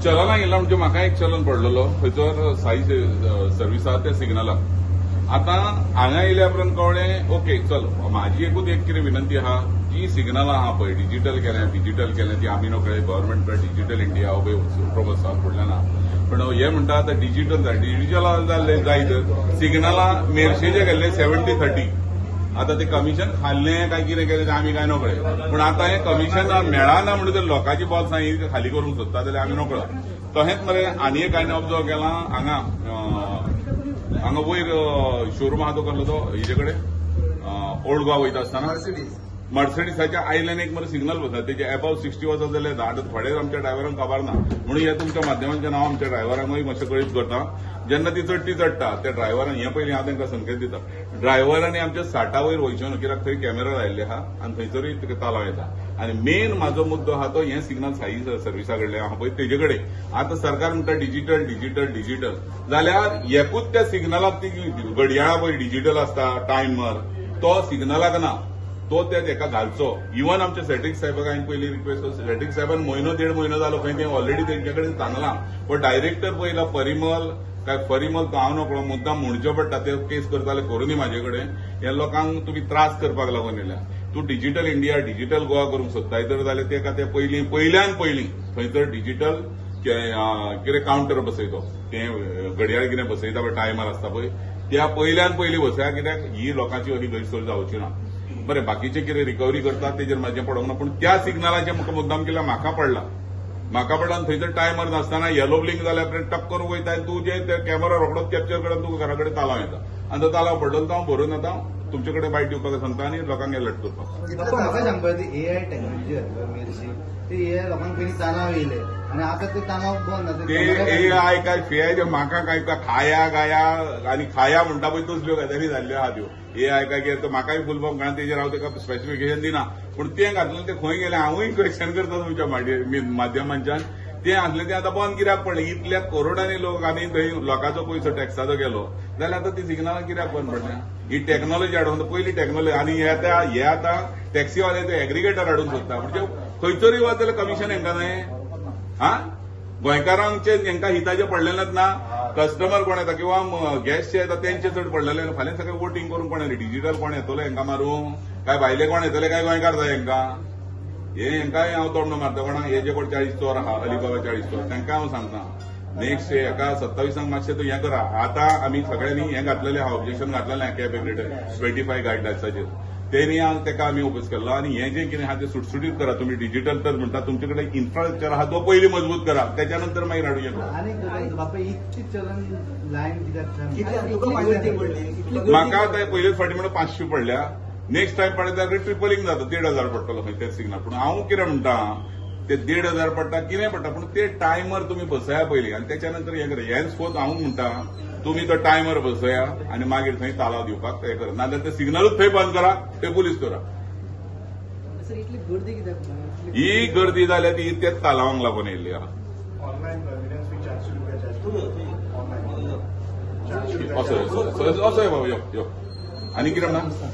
चलना येयला म्हणजे म्हाका एक चलन पडलेलो खंयसर साई सर्वीस आहा त्या सिग्नलाक. आतां हांगा येयल्या उपरांत कळ्ळें ओके चल. म्हाजी एकूच एक कितें विनंती आहा, जी सिग्नलां आहा पळय डिजिटल केलें डिजिटल केलें ती आमी नकळे गव्हर्मेंट डिजिटल इंडिया हो पळय उपक्रम आसा फुडल्यान आहा, पण हे म्हणटा आतां डिजिटल जाय, डिजिटल जाल्लें जाय तर सिग्नलां मेरशेचे गेल्ले 70-30. आतां ते कमिशन खाल्लें काय कितें केलें तें आमी काय नकळे, पूण आतां हें कमिशन मेळना म्हणून जर लोकांची बॉल्सां ही खाली करूंक सोदता जाल्यार आमी नकळो. तशेंच मरे आनी एक हांवें ऑब्जर्व केलां हांगा हांगा वयर शोरूम आहा तो कसलो तो हेजे कडेन ओल्ड गोवा वयता आसतना मर्सिडीसाच्या आयल्यान एक मरे सिग्नल बसता, तेजे एबव 60 वचत जाल्यार 10 थोडे आमच्या ड्रायव्हरांक खबर ना, म्हणून हे तुमच्या माध्यमांतल्यान हांव आमच्या ड्रायव्हरांकूय मातशें कळीत करता. जेन्ना ती चडटी चडटा त्या ड्रायव्हरांक हें पयलीं हांव तांकां संकेत दिता, ड्रायव्हरांनी आमच्या 60 वयर वयचें न्हू, कित्याक थंय कॅमेरा लायिल्ले आहा आनी थंयसरूय तुका तालाव येता. आनी मेन म्हाजो मुद्दो आहा तो हें सिग्नल साई सर्विसा कडलें आहा पळय तेजे कडेन. आतां सरकार म्हणटा डिजिटल डिजिटल डिजिटल, जाल्यार एकूच त्या सिग्नलाक ती घडयाळां पळय डिजिटल आसता टायमर, तो सिग्नलाक ना, तो त्या तेका घालचो. इवन आमच्या सेट्रिक साहेबाक हांवें पयलीं रिक्वेस्ट, सेट्रिक साहेबान म्हयनो देड म्हयनो जालो खंय तें ऑलरेडी तेंचे कडेन सांगलां, पण डायरेक्टर पयला परिमल काय परिमल तो हांव नकळो मुद्दाम म्हणचें पडटा, ते केस करताले करूनी म्हाजे कडेन. ह्या लोकांक तुमी त्रास करपाक लागून येयल्या. तूं डिजिटल इंडिया डिजिटल गोवा करूंक सोदताय तर जाल्यार तेका ते पयलीं पयल्यान पयलीं थंयसर डिजिटल कितें कावंटर बसयतो, तें घडयाळ कितें बसयता पळय टायमर आसता पळय त्या पयल्यान पयलीं बसया, कित्याक ही लोकांची अशी गैरसोय जावची ना. बरें बाकीचे कितें रिकवरी करतात तेजेर म्हाजें पडोंक ना, पूण त्या सिग्नलाचें म्हाका मुद्दाम केल्यार म्हाका पडला, म्हाका पडला आनी थंयसर टायमर नासतना येलो ब्लिंक जाल्या उपरांत टक करून वयता आनी तूं जे ते कॅमेरा रोखडोच कॅप्चर करता, तुका घरा कडेन तालाव येता आनी तो तालाव पडलो तो हांव भरून आतां तुमचे कडेन बायट दिवपाक सांगता आनी लोकांक अलर्ट करपाक. म्हाका सांगपाक ती एआय टेक्नॉलॉजी घातल्या मेरशी, ती एआय लोकांक पयलीं तालाव येयले आनी आतां ते तालाव बंद जाता. ते एआय काय फेआय ते म्हाका काय खाया गाया आनी खाया म्हणटा पळय तसल्यो गजाली जाल्ल्यो आहा त्यो. एआय काय कितें म्हाकाय फूल फॉर्म कळना, तेजेर हांव तेका स्पेसिफिकेशन दिना, पूण तें घातलें तें खंय गेलें हांवूय क्वेश्चन करता तुमच्या माध्यमांच्यान. तें आसलें तें आतां बंद कित्याक पडलें? इतल्या करोडांनी लोक आनी थंय लोकांचो पयसो टॅक्साचो गेलो जाल्यार आतां ती सिग्नलां कित्याक बंद पडल्या? ही टॅक्नॉलॉजी हाडून पयली टॅक्नॉलॉजी आनी हे आतां हे आतां टॅक्सीवाले ते एग्रिगेटर हाडूंक सोदता, म्हणजे खंयसरूय वच जाल्यार कमिशन हेंकां न्हय. हा गोंयकारांचे हेंकां हिताचें पडलेलेंच ना, कस्टमर कोण येता किंवा गॅस्ट जे येता तेंचे चड पडलेले. फाल्यां सगळें वोटींग करून कोण येतले, डिजिटल कोण येतलो हेंकां मारूंक, काय भायले कोण येतले, काय गोंयकार जाय हेंकां? हे हेंकांय हांव तोंड मारता कोणाक, हे जे कोण 40 चोर आहा अलिबाबा 40 चोर तांकां हांव सांगता नेक्स्ट हेका 27 मातशें तूं हें करा. आतां आमी सगळ्यांनी हें घातलेलें आहा, ऑब्जेक्शन घातलेलें आहा कॅब एग्रेटर 25 गायडलायन्साचेर, तेणी तेका आमी ओपोज केल्लो. आनी हें जें कितें आहा तें सुटसुटीत करा. तुमी डिजिटल तर म्हणटा तुमचे कडेन इन्फ्रास्ट्रक्चर आहा तो पयलीं मजबूत करा, त्याच्या नंतर मागीर हाडूं येता. म्हाका आतां पयलेच फावटी म्हणून 500 पडल्या, नेक्स्ट टायम पडल्या जाल्यार ट्रिपलिंग जाता, 1500 पडटलो खंय तेच सिग्नल. पूण हांव कितें म्हणटा ते 1500 पडटा कितें पडटा, पूण ते टायमर तुमी बसया पयलीं आनी त्याच्या नंतर हें करा. हेंच फोन हांव म्हणटा तुमी तो टायमर बसया आनी मागीर थंय तालाव दिवपाक हें करा, नाजाल्यार ते सिग्नलूच थंय बंद करा, ते पुलीस करा. ही गर्दी जाल्या ती तेच तालावांक लागून येयल्ली आहा. असो असो बाबा यो यो आनी कितें म्हणटा?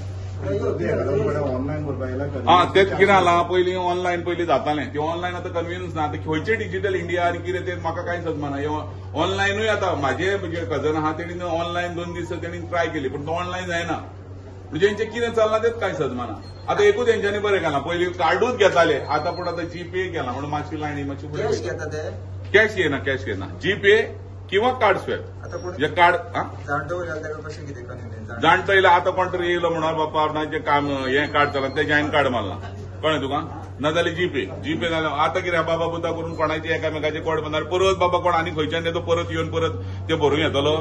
हा तेच कितें जालां पयलीं ऑनलायन पयलीं जातालें, तें ऑनलायन आतां कन्विनियन्स ना. आतां खंयचें डिजिटल इंडिया आनी कितें तें म्हाका कांय सजमाना. ऑनलायनूय आतां म्हाजे म्हणजे कजन आहा तेणी ऑनलायन 2 दीस तेणी ट्राय केली, पूण तो ऑनलायन जायना. म्हणजे हेंचें कितें चल्लां तेच कांय सजमाना. आतां एकूच हेंच्यांनी बरें केलां, पयलीं कार्डूच घेताले, आतां पूण आतां जीपे केला म्हणून मातशी लायनी मातशी कॅश येना, कॅश येना, जीपे किंवा कार्ड स्वॅप. म्हणजे कार्ड जाणटो येयला आतां कोण तरी येयलो म्हणून बापा आपणाचें काम हें कार्ड चलना तेजें हांवें कार्ड मारलां, कळ्ळें तुका? नाजाल्यार जीपे, जीपे जाल्यार आतां कितें बाबा पुता करून कोणाचें एकामेकाचें कोड बांदणार, परत बाबा कोण आनी खंयच्यान येतो परत येवन परत ते भरून येतलो.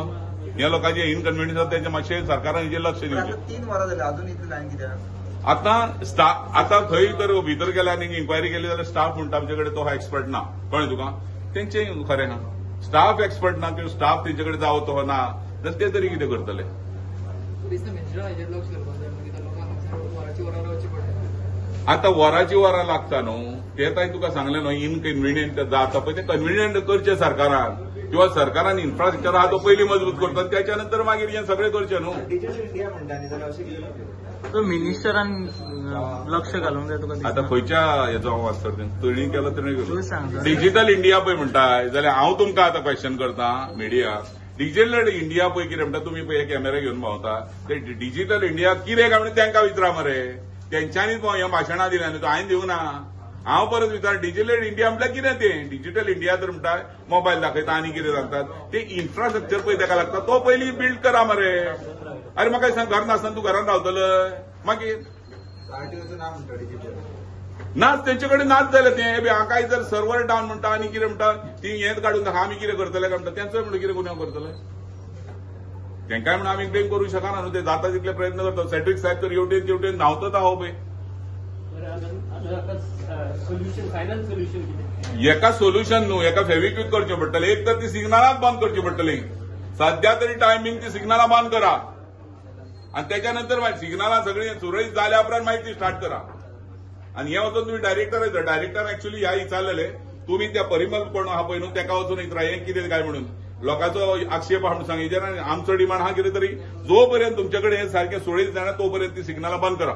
ह्या लोकांचें इनकन्विनियन्स आसा तेंचें मातशें सरकारान हेजेर लक्ष दिवचें. 3 वरां जालीं अजून इतली लायन कित्याक? आतां स्टाफ आतां खंय तर भितर गेल्या आनी इन्क्वायरी केली जाल्यार स्टाफ म्हणटा आमचे कडेन तो एक्सपर्ट ना, कळ्ळें तुका? तेंचें खरें ना, स्टाफ एक्सपर्ट ना किंवा स्टाफ तेंचे कडेन जावो तो ना जाल्यार ते तरी कितें करतले? आतां वराची वरां लागता न्हू, तें तांणी तुका सांगलें न्हू इनकन्विनियंट जाता पळय तें कन्विनियंट करचें सरकारान, किंवा सरकारान इन्फ्रास्ट्रक्चर आहा तो पयलीं मजबूत करता, त्याच्या नंतर मागीर हें सगळें करचें न्हू. डिजिटल इंडिया म्हणटा न्ही, जाल्यार अशें कितें? तो मिनिस्टरान लक्ष घालूंक जाय तुका. आतां खंयच्या हेजो हांव आन्सर तुणी केलो तूं तुणी सांग. डिजिटल इंडिया पळय म्हणटा जाल्यार हांव तुमकां आतां क्वेश्चन करता मिडिया, डिजिटल इंडिया पळय कितें म्हणटा, तुमी पळय कॅमेरा घेवन भोंवता, ते डिजिटल इंडिया कितें काय म्हणून तांकां विचारा मरे. तेंच्यांनीच हें भाशणां दिल्या न्हू, हांवें दिवंक ना. हांव परत विचार, डिजिटल इंडिया म्हटल्यार कितें तें? डिजिटल इंडिया तर म्हणटा मोबायल दाखयता आनी कितें सांगतात, ते इन्फ्रास्ट्रक्चर पळय ताका लागता, तो पयलीं बिल्ड करा मरे. अरे म्हाका सांग, घर नासतना तूं घरान रावतलो मागीर आरटीओचं नाव म्हणटा डिजिटल नाच तेंचे कडेन नाच जालें तें. बी हांकां जर सर्वर डावन म्हणटा आनी कितें म्हणटा, ती हेंच काडून दाखय, आमी कितें करतले काय म्हणटा, तेंचोय म्हणून कितें गुन्यांव करतले तेंकाय म्हणून आमी ब्लेम करूंक शकना न्हू. ते जाता तितले प्रयत्न करता. सेड्रिक साहेब तर हेवटेन तेवटेन धांवतच आहा पळय. सोल्युशन, फायनल सोल्युशन कितें? एका सोल्युशन न्हू, एका फेविक्विक करचें पडटलें. एक तर ती सिग्नलांच बंद करची पडटली, सध्या तरी टायमींग ती सिग्नलां बंद करा आनी त्याच्या नंतर मागीर सिग्नलां सगळीं सुरळीत जाल्या उपरांत मागीर ती स्टार्ट करा. आनी हें वचून तुमी डायरेक्टर, डायरेक्टर एक्च्युअली ह्या विचारलेले तुमी त्या परिमल कोण आहा पळय न्हू तेका वचून विचारा हें कितें काय म्हणून लोकांचो आक्षेप आहा म्हणून सांग. हेजेर आनी आमचो डिमांड आहा कितें तरी जो पर्यंत तुमचे कडेन हें सारकें सुरळीत जायना तो पर्यंत ती सिग्नलां बंद करा.